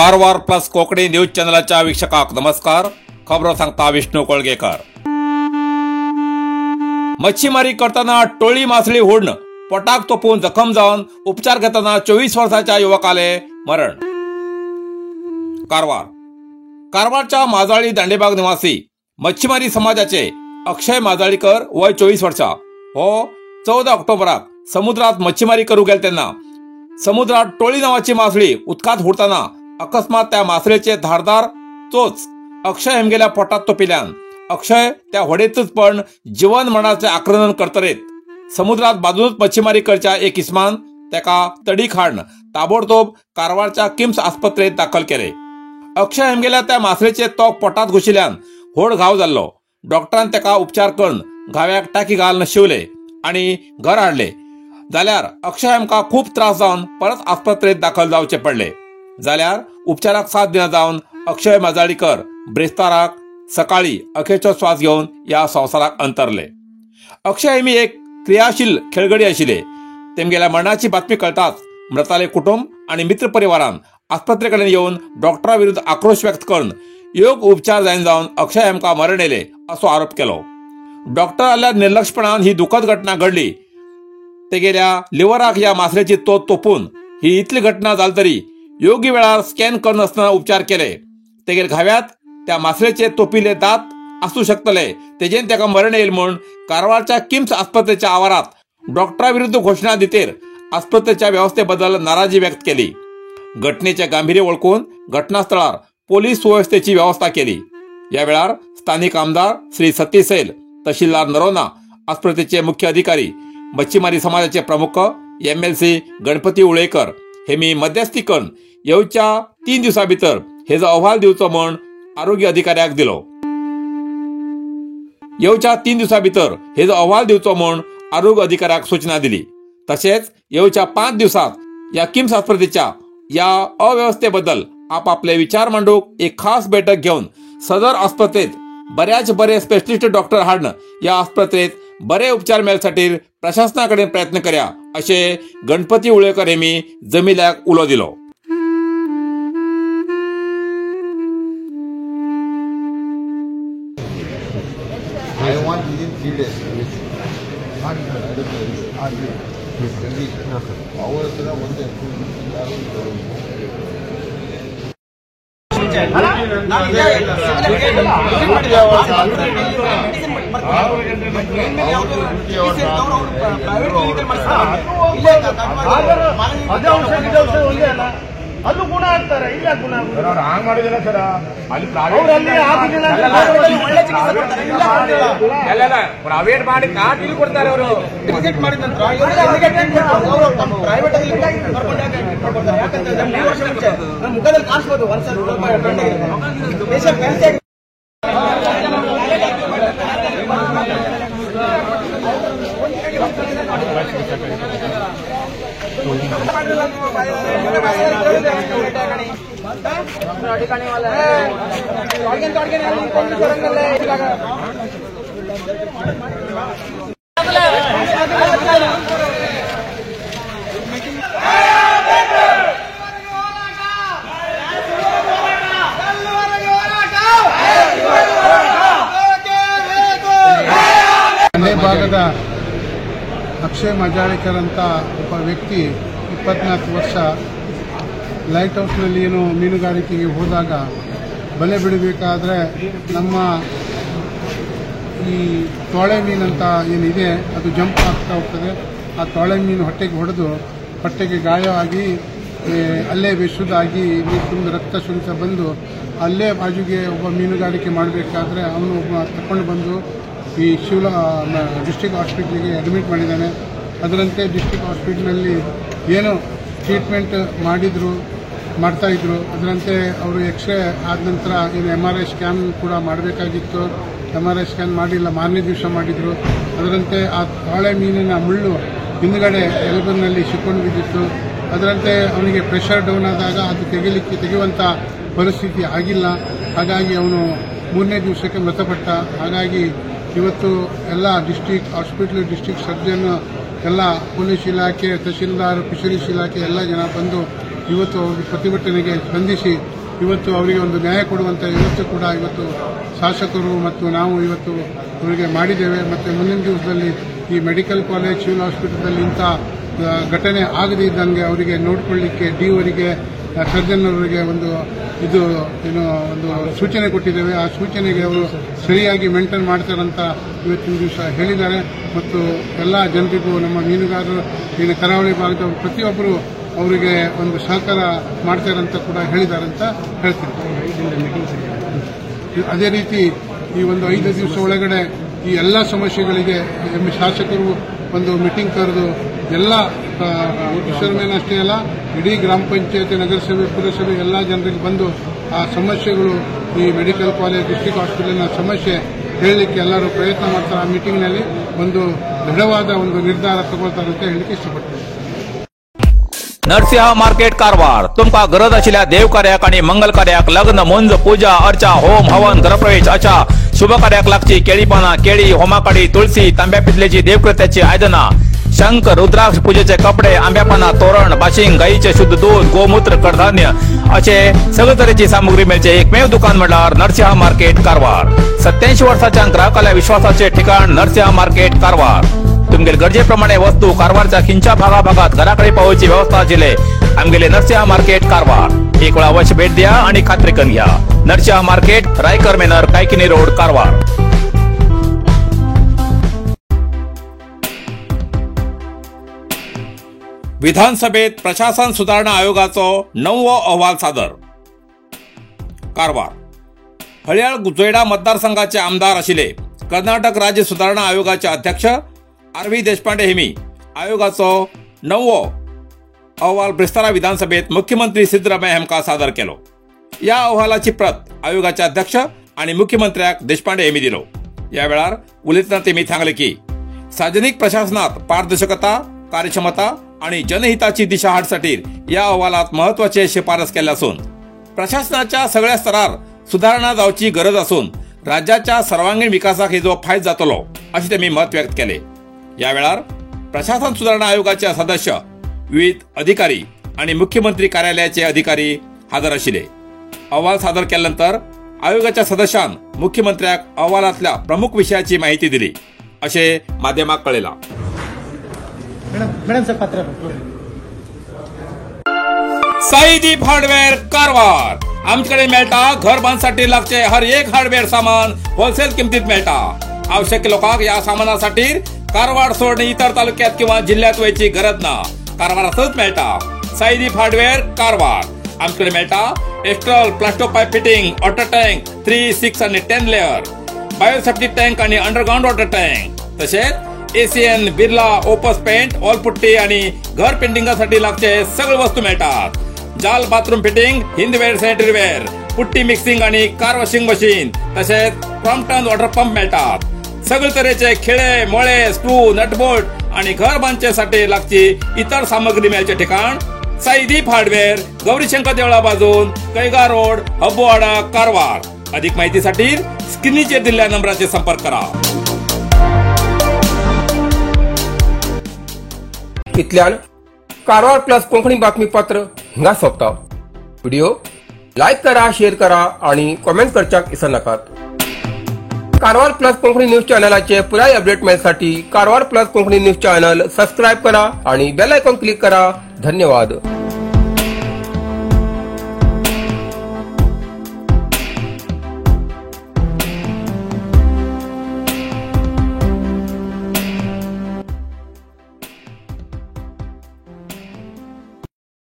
Karwar plus Konkani news चॅनलाच्या वीक्षकांक नमस्कार. खबरो सांगता विष्णू कोळगेकर. मच्छीमारी करतना टोळी मासळी हुडण पोटाक तोपून जखम जावन उपचार घेतना 24 वर्साच्या युवकाले मरण. कारवार कारवारच्या माजाळी दांडेबाग निवासी मच्छीमारी समाजाचे अक्षय माजाळीकर वय 24 वर्षा हो 14 ऑक्टोबराक समुद्रात मच्छीमारी करूंक गेले तेन्ना समुद्रात टोळी नावाची मासळी उदकांत हुडताना अकस्मात त्या मासळेचे धारदार चोच अक्षय हेमगेल्या पोटात तोपिल्यान अक्षय त्या होडेतच पण जीवन मरणाचे आक्रमण करतरेत समुद्रात बाजूनच मच्छीमारी करच्या एक इस्मान तेका तडी खाण ताबडतोब कारवारच्या किम्स आस्पत्रेत दाखल केले. अक्षय हेमगेल्या त्या मासळेचे तोक पोटात घुशिल्यान होड घाव जाल्लो. डॉक्टरान तेका उपचार करून घाव्याक टाकी घालून शिवले आणि घर हाडले. जाल्यार अक्षय आमकां खूब त्रास जावन परत आस्पत्रेत दाखल जावचे पडले. जाल्यार उपचाराक 7 दिनां जावन अक्षय माजाळीकर ब्रेस्ताराक सकाळी अखेरचो श्वास घेवन ह्या संवसाराक अंतरले. अक्षय हेमी एक क्रियाशील खेळगडी आशिल्ले. तेमगेल्या मरणाची बातमी कळटाच मृताले कुटुंब आनी मित्र परिवारान आस्पत्रे कडेन येवन डॉक्टरा विरुद्ध आक्रोश व्यक्त करून योग्य उपचार जायना जावन अक्षय आमकां मरण येयलें असो आरोप केलो. डॉक्टराल्या निर्लक्षपणान ही दुखद घटना घडली. तेगेल्या लिव्हराक ह्या मासळेची तोच तोपून ही इतली घटना जाली तरी योग्य वेळार स्कॅन करनासतना उपचार केले. तेगेल घाव्यात त्या मासळेचे तोपिले दात आसूं शकतले तेजेन तेका मरण येईल म्हूण कारवारच्या किम्स आस्पत्रेच्या आवारात डॉक्टरा विरुद्ध घोशणा दितेर आस्पत्रेच्या व्यवस्थेबद्दल नाराजी व्यक्त केली. घटनेचे गांभीर्य वळखून घटनास्थळार पोलीस सुव्यवस्थेची व्यवस्था केली. या वेळार स्थानिक आमदार श्री सतीश सैल, तहसीलदार नरोना, आस्पत्रेचे मुख्य अधिकारी, मच्छीमारी समाजाचे प्रमुख MLC Ganpati Ulekar हे मी मध्यस्थी करून येवच्या 3 दिवसां भितर हेजो अहवाल दिवचो म्हूण आरोग्य अधिकाऱ्याक दिलो. येवच्या 3 दिवसां भितर हेजो अहवाल दिवचो म्हूण आरोग्य अधिकाऱ्याक सूचना दिली. तशेंच येवच्या 5 दिवसांत ह्या किम्स आस्पत्रेच्या ह्या अव्यवस्थेबद्दल आपापले विचार मांडूक एक खास बैठक घेवन सदर आस्पत्रेत बऱ्याच बरे स्पेशलिस्ट डॉक्टर हाडून ह्या आस्पत्रेत बरे उपचार मेळसाठी प्रशासना कडेन प्रयत्न करया अशें गणपती उळेकर हेमी जमिल्याक उलो दिलो. I want within 3 days. ಅವರ ಹತ್ರ ಒಂದೇ ಅಲ್ಲೂ ಗುಣ ಆಗ್ತಾರೆ, ಇಲ್ಲ ಗುಣ ಹಾಂಗ್ ಮಾಡಿದಿಲ್ಲ ಸರ್. ಅಲ್ಲಿ ಪ್ರೈವೇಟ್ ಮಾಡಿ ಕಾರ್ಡ್ ಇಲ್ಲಿ ಕೊಡ್ತಾರೆ ಅವರು. ವಿಸಿಟ್ ಮಾಡಿದ ನಂತರ ಪ್ರೈವೇಟ್ ಅಲ್ಲಿ ಕರ್ಕೊಂಡು ಯಾಕಂದ್ರೆ 3 ವರ್ಷ ಮುಂಚೆ ನಮ್ಮ ಮುಖದಲ್ಲಿ ಕಾಣಿಸ್ಬೋದು ಒಂದ್ಸಲ ಪೇಷಂಟ್. ಭಾಗದ ಅಕ್ಷಯ್ ಮಜಾಳಿಕರ್ ಅಂತ ಒಬ್ಬ ವ್ಯಕ್ತಿ 24 ವರ್ಷ ಲೈಟ್ ಹೌಸ್ನಲ್ಲಿ ಏನು ಮೀನುಗಾರಿಕೆಗೆ ಹೋದಾಗ ಬಲೆ ಬಿಡಬೇಕಾದ್ರೆ ನಮ್ಮ ಈ ತೊಳೆ ಮೀನಂತ ಏನಿದೆ ಅದು ಜಂಪ್ ಆಗ್ತಾ ಹೋಗ್ತದೆ. ಆ ತೊಳೆ ಮೀನು ಹೊಟ್ಟೆಗೆ ಹೊಡೆದು ಹೊಟ್ಟೆಗೆ ಗಾಯವಾಗಿ ಅಲ್ಲೇ ವಿಶುದ್ಧಾಗಿ ನೀರು ತುಂಬ ರಕ್ತ ಶುಂಠ ಬಂದು ಅಲ್ಲೇ ಬಾಜುಗೆ ಒಬ್ಬ ಮೀನುಗಾರಿಕೆ ಮಾಡಬೇಕಾದ್ರೆ ಅವನು ಒಬ್ಬ ತಗೊಂಡು ಬಂದು ಈ ಶಿವಲ ಡಿಸ್ಟ್ರಿಕ್ಟ್ ಹಾಸ್ಪಿಟ್ಲಿಗೆ ಅಡ್ಮಿಟ್ ಮಾಡಿದ್ದಾನೆ. ಅದರಂತೆ ಡಿಸ್ಟ್ರಿಕ್ಟ್ ಹಾಸ್ಪಿಟ್ಲಲ್ಲಿ ಏನು ಟ್ರೀಟ್ಮೆಂಟ್ ಮಾಡ್ತಾಯಿದ್ರು. ಅದರಂತೆ ಅವರು ಎಕ್ಸ್ರೇ ಆದ ನಂತರ ಏನು MRI scan ಕೂಡ ಮಾಡಬೇಕಾಗಿತ್ತು. MRI scan ಮಾಡಿಲ್ಲ, ಮಾರನೇ ದಿವಸ ಮಾಡಿದರು. ಅದರಂತೆ ಆ ತಾಳೆ ಮೀನಿನ ಮುಳ್ಳು ಹಿಂದುಗಡೆ ಎಲುಬಿನಲ್ಲಿ ಸಿಕ್ಕೊಂಡು ಬಿದ್ದಿತ್ತು. ಅದರಂತೆ ಅವನಿಗೆ ಪ್ರೆಷರ್ ಡೌನ್ ಆದಾಗ ಅದು ತೆಗೆಯುವಂಥ ಪರಿಸ್ಥಿತಿ ಆಗಿಲ್ಲ. ಹಾಗಾಗಿ ಅವನು 3ನೇ ದಿವಸಕ್ಕೆ ಮೃತಪಟ್ಟ. ಹಾಗಾಗಿ ಇವತ್ತು ಎಲ್ಲ ಡಿಸ್ಟ್ರಿಕ್ಟ್ ಹಾಸ್ಪಿಟ್ಲ್, ಡಿಸ್ಟ್ರಿಕ್ಟ್ ಸರ್ಜನ್ ಎಲ್ಲ ಪೊಲೀಸ್ ಇಲಾಖೆ, ತಹಶೀಲ್ದಾರ್, ಫಿಶರೀಸ್ ಇಲಾಖೆ ಎಲ್ಲ ಜನ ಬಂದು ಇವತ್ತು ಅವ್ರ ಪ್ರತಿಭಟನೆಗೆ ಸ್ಪಂದಿಸಿ ಇವತ್ತು ಅವರಿಗೆ ಒಂದು ನ್ಯಾಯ ಕೊಡುವಂಥ ವ್ಯವಸ್ಥೆ ಕೂಡ ಇವತ್ತು ಶಾಸಕರು ಮತ್ತು ನಾವು ಇವತ್ತು ಅವರಿಗೆ ಮಾಡಿದ್ದೇವೆ. ಮತ್ತು ಮುಂದಿನ ದಿವಸದಲ್ಲಿ ಈ ಮೆಡಿಕಲ್ ಕಾಲೇಜ್, ಸಿವಿಲ್ ಹಾಸ್ಪಿಟಲ್ದಲ್ಲಿ ಇಂಥ ಘಟನೆ ಆಗದೇ ಇದ್ದಂಗೆ ಅವರಿಗೆ ನೋಡಿಕೊಳ್ಳಿಕ್ಕೆ ಡಿ ಅವರಿಗೆ, ಸರ್ಜನ್ ಅವರಿಗೆ ಒಂದು ಇದು ಏನು ಒಂದು ಸೂಚನೆ ಕೊಟ್ಟಿದ್ದೇವೆ. ಆ ಸೂಚನೆಗೆ ಅವರು ಸರಿಯಾಗಿ ಮೇಂಟೈನ್ ಮಾಡ್ತಾರಂತ ಇವತ್ತಿನ ದಿವಸ ಹೇಳಿದ್ದಾರೆ. ಮತ್ತು ಎಲ್ಲ ಜನರಿಗೂ, ನಮ್ಮ ಮೀನುಗಾರರು, ಏನು ಕರಾವಳಿ ಭಾಗದ ಪ್ರತಿಯೊಬ್ಬರು ಅವರಿಗೆ ಒಂದು ಸಹಕಾರ ಮಾಡ್ತಾರಂತ ಕೂಡ ಹೇಳಿದ್ದಾರೆ ಅಂತ ಹೇಳ್ತೀನಿ. ಅದೇ ರೀತಿ ಈ ಒಂದು 5 ದಿವಸ ಒಳಗಡೆ ಈ ಎಲ್ಲ ಸಮಸ್ಯೆಗಳಿಗೆ ಶಾಸಕರು ಒಂದು ಮೀಟಿಂಗ್ ಕರೆದು ಎಲ್ಲ ಫಿಶರ್ಮೆನ್ ಅಷ್ಟೇ ಅಲ್ಲ, ಇಡೀ ಗ್ರಾಮ ಪಂಚಾಯತಿ, ನಗರಸಭೆ, ಪುರಸಭೆ ಎಲ್ಲ ಜನರಿಗೆ ಬಂದು ಆ ಸಮಸ್ಯೆಗಳು, ಈ ಮೆಡಿಕಲ್ ಕಾಲೇಜ್, ಡಿಸ್ಟ್ರಿಕ್ಟ್ ಹಾಸ್ಪಿಟಲ್ನ ಸಮಸ್ಯೆ ಹೇಳಲಿಕ್ಕೆ ಎಲ್ಲರೂ ಪ್ರಯತ್ನ ಮಾಡ್ತಾರೆ. ಆ ಮೀಟಿಂಗ್ನಲ್ಲಿ ಒಂದು ದೃಢವಾದ ಒಂದು ನಿರ್ಧಾರ ತಗೊಳ್ತಾರೆ ಅಂತ ಹೇಳಲಿಕ್ಕೆ ಇಷ್ಟಪಡ್ತೀನಿ. नरसिंह मार्केट कारवार तुमकां गरज आशिल्ल्या देव कार्याक आनी मंगल कार्याक, लग्न, मुंज, पूजा अर्चा, होम हवन, घरप्रवेश अशा शुभ कार्याक लागची केळी पानां, केळी, होमाकाडी, तुळसी, तांब्या पितलेची देवकृत्याची आयदनां, शंख, रुद्राक्ष, पूजेचे कपडे, आंब्या पानां, तोरण, बाशिंग, गायीचे शुद्ध दूध, गोमूत्र, कडधान्य अशे सगळे तरेची सामुग्री मेळचे एकमेव दुकान म्हणल्यार नरसिंह मार्केट कारवार. 87 वर्साच्या ग्राहकाल्या विश्वासाचे ठिकाण नरसिंह मार्केट कारवार. तुमगेले गरजेप्रमाणे वस्तू कारवारच्या खिंच्या भागाभागात घराकडे पावोवची व्यवस्था आशिल्ले आमगेले नरसिंह मार्केट कारवार. एक वेळा अवश्य भेट द्या आणि खात्री करून घ्या. Narasimha market, Raikar manor, Kaikini road, Karwar. विधानसभेत प्रशासन सुधारणा आयोगाचो 9वो अहवाल सादर. कारवार हळयाळ जोयडा मतदारसंघाचे आमदार आशिल्ले कर्नाटक राज्य सुधारणा आयोगाचे अध्यक्ष आर व्ही देशपांडे हेमी आयोगाचो 9वो अहवाल ब्रेस्तारा विधानसभेत मुख्यमंत्री सिद्धरामय्या हांकां सादर केलो. ह्या अहवालाची प्रत आयोगाचे अध्यक्ष आनी मुख्यमंत्र्याक देशपांडे हेमी दिलो. ह्या वेळार उलयतना तेमी सांगले की सार्वजनिक प्रशासनात पारदर्शकता, कार्यक्षमता आणि जनहिताची दिशा हाडसाठी या अहवालात महत्वाचे शिफारस केल्ले आसून प्रशासनाच्या सगळ्या स्तरार सुधारणा जावची गरज आसून राज्याच्या सर्वांगीण विकासाक हेजो फायदो जातलो अशें तेमी मत व्यक्त केले. या वेळार प्रशासन सुधारणा आयोगाचे सदस्य, विविध अधिकारी आणि मुख्यमंत्री कार्यालयाचे अधिकारी हजर आशिल्ले. अहवाल सादर केल्यानंतर आयोगाच्या सदस्यान मुख्यमंत्र्याक अहवालातल्या प्रमुख विषयाची माहिती दिली अशें माध्यमाक कळयलां. साईदीप हार्डवेअर कारवार. आमच्याकडे मेळटा घर बांधसाठी लागचे हर एक हार्डवेअर सामान होलसेल किमतीत मेळटा. आवश्यक लोकांक या सामानासाठी कारवार सोडून इतर तालुक्यात किंवा जिल्ह्यात वयची गरज ना, कारवारातच मेळटा. साईदीप हार्डवेअर कारवार. आमच्याकडे मेळटा Astral plasto pipe fitting, water tank 3, 6 आणि 10 लेअर, बायोसेफ्टी टँक आणि अंडरग्राउंड वॉटर टँक, तसेच ACN, Birla Opus paint, wall putty आणि घर पेंटिंगासाठी लागचे सगळे वस्तू मिळतात. जाल bathroom fitting, Hindware sanitary ware, putty mixing आणि कार वॉशिंग मशीन, तसेच क्रॉम्प्टन वॉटर पंप मिळतात. सगळे तरेचे खिळे, मोळे, स्क्रू, नटबोल्ट आणि घर बांधण्यासाठी लागची इतर सामग्री मिळायचे ठिकाण साईदीप हार्डवेअर, गौरीशंकर देवळा बाजून, कैगा रोड, हब्बुवाडा, कारवार. अधिक माहितीसाठी स्क्रीनचेर दिलेल्या नंबराचे संपर्क करा. इतल्यान कारवार प्लस कोंकणी बातमीपत्र हिंगा सोंपता. व्हिडिओ लायक करा, शेअर करा आणि कॉमेंट करच्याक विसरनाकात. कारवार प्लस कोंकणी न्यूज चॅनलाचे पुराय update मेळसाठी Karwar plus Konkani news channel subscribe करा आणि बेल आयकॉन क्लिक करा. धन्यवाद.